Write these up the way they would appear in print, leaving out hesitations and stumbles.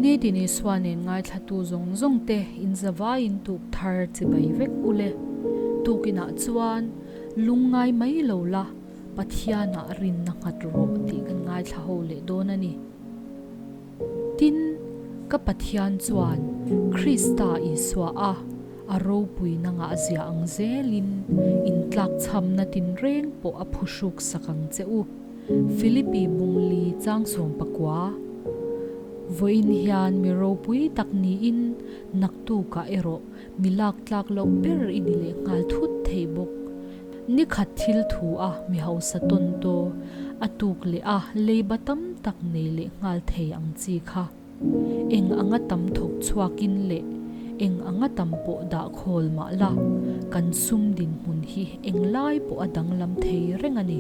Nitin Isua nen ngaithlatu zawng zawng te in zavaiin tuk thar chibai vek u le. Tukinah chuan lungngai mai lo la, Pathianah rinna nghat rawh tih kan ngaithla ho leh dawn a ni. Tin, ka Pathian chuan Krista Isua a a ropuina ngahzia ang zelin intlakchhamna tinreng pawh a phuhruk sak ang che u. Philippi Bungli chang sawmpakua, Vawiin hian mi ropui tak niin naktukah erawh mi laktlak loh ber i ni leh nghal thut thei bawk. Ni khat thil thu a mi hausa tawn taw, a tuk leh a leiba tam tak nei leh nghal thei ang chi kha. Eng anga tam thawk chhuakin leh eng anga tam pawh dah khawl mah la, kan sum dinhmun hi eng lai pawh a danglam thei reng a ni.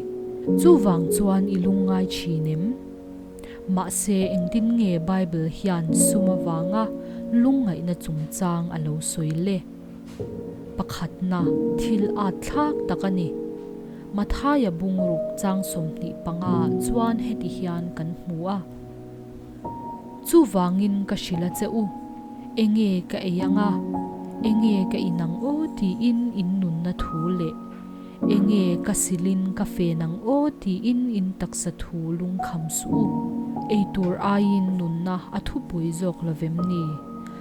Chuvang chuan i lungngai thin em? Mahse engtin nge Bible hian sum avanga lungngaihna chungchang a lo sawi le? Pakhatna thil at thlak tak a ni. Mathaia bungruk chang 25 chuan heti hian kan hmu a. Chuvangin ka hrilh a che u, enge ka ei anga, enge ka in ang aw tiin in nunna thu leh, enge ka silin ka fen ang aw tiin in taksa thu lungkham suh u. Ei tur aiin nunna a thupui zawk lovem ni?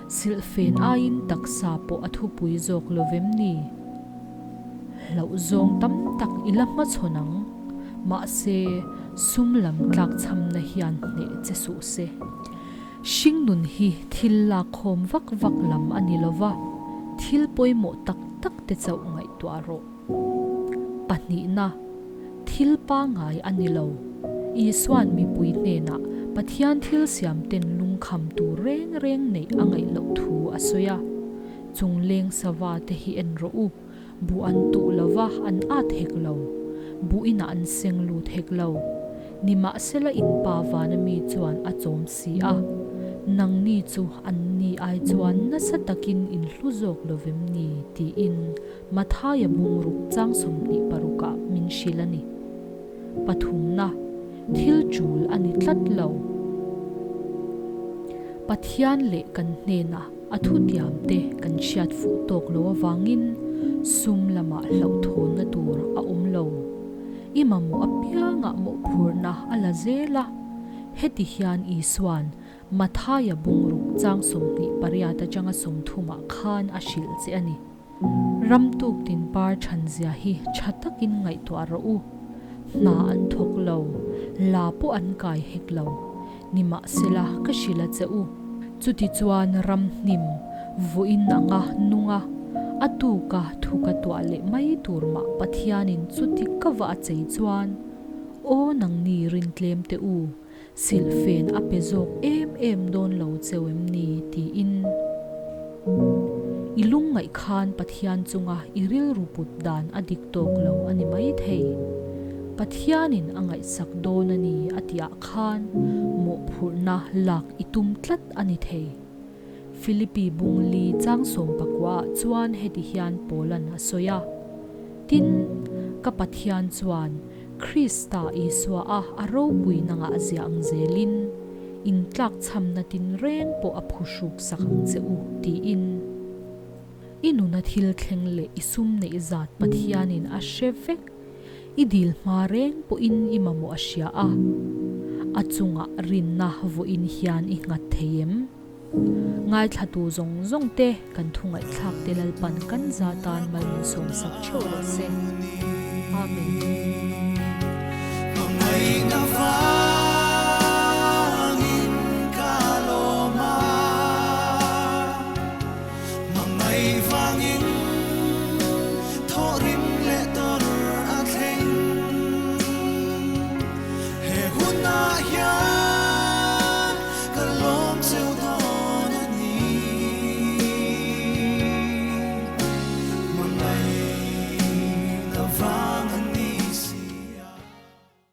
Silhfen aiin taksa pawh a thupui zawk lovem ni? Hlauh zawng tam tak i la hmachhawn ang. Mahse, sum lam tlakchhamna hian hneh che suh se. Hringnun hi thil lakkhawm vak vak lam a ni lova, thil pawimawh tak tak te chauh ngaihtuah rawh. Pahnihna, thil pangngai a ni lo. Isua'n mipui hnenah Pathian thil siam ten lungkham tur reng reng neih a ngaih loh thu a sawi a. Chung leng sava te hi en rawh u. Buh an tuh lo va, an at hek lo. Buh inah an seng lut hek lo. Nimahsela in pa vana mi chuan a chawm si a. Nangni chu anni ai chuan nasa takin in hlu zawk lovem ni? tiin Mathaia bungruk chang 26 ah min hrilh a ni. Pathumna, thil tul a ni tlat lo. Pathian leh kan hnenah a thutiam te kan hriat fuh tawk lo avangin sum lamah hlauhthawnna tur a awm lo. I mamawh apiangah mawhphurhna a la zel a, heti hian Isua'n Mathaia bungruk chang 28 atanga 30 ah khan a hrilh che a ni. Ram tuk tin par than zia hi tha takin ngaihtuah rawh u. Hna an thawk lo, la pawh an kai hek lo. Nimahsela ka hrilh a che u. Chutichuan ram hnim, vawiin anga nunga, a tuka thu ka tuah leh mai tur mah Pathianin chuti ka va a chei chuan, Aw nangni rintlem teh u, Silhfen a pe zawk em em dawn lo cheu em ni? tiin. I lungngaih khan Pathian chunga i rilru put dan a dik tawk lo a ni mai thei. Pathianin a ngaihsak dawn a ni a tihah khan mawhphurhna lak i tum tlat a ni thei. Philippi bungli chang 19 ah chuan heti hian Paula'n a sawi a, Tin, ka Pathian chuan Krista Isua a a ropui nangah a ziah ang zelin, intlakchhamna tinreng pawh a phuhruk sak ang che u, tiin. I nuna thil thleng leh i sum neih zat Pathianin a hre vek. I dil hma reng pawhin i mamawh a hria a, a chungah rinna vawiin hian i nghat thei em? Ngaithlatu zawng zawng te kan thu ngaihthlak te Lalpan kan za tan mal min sawm sak theuh rawh se. Amen.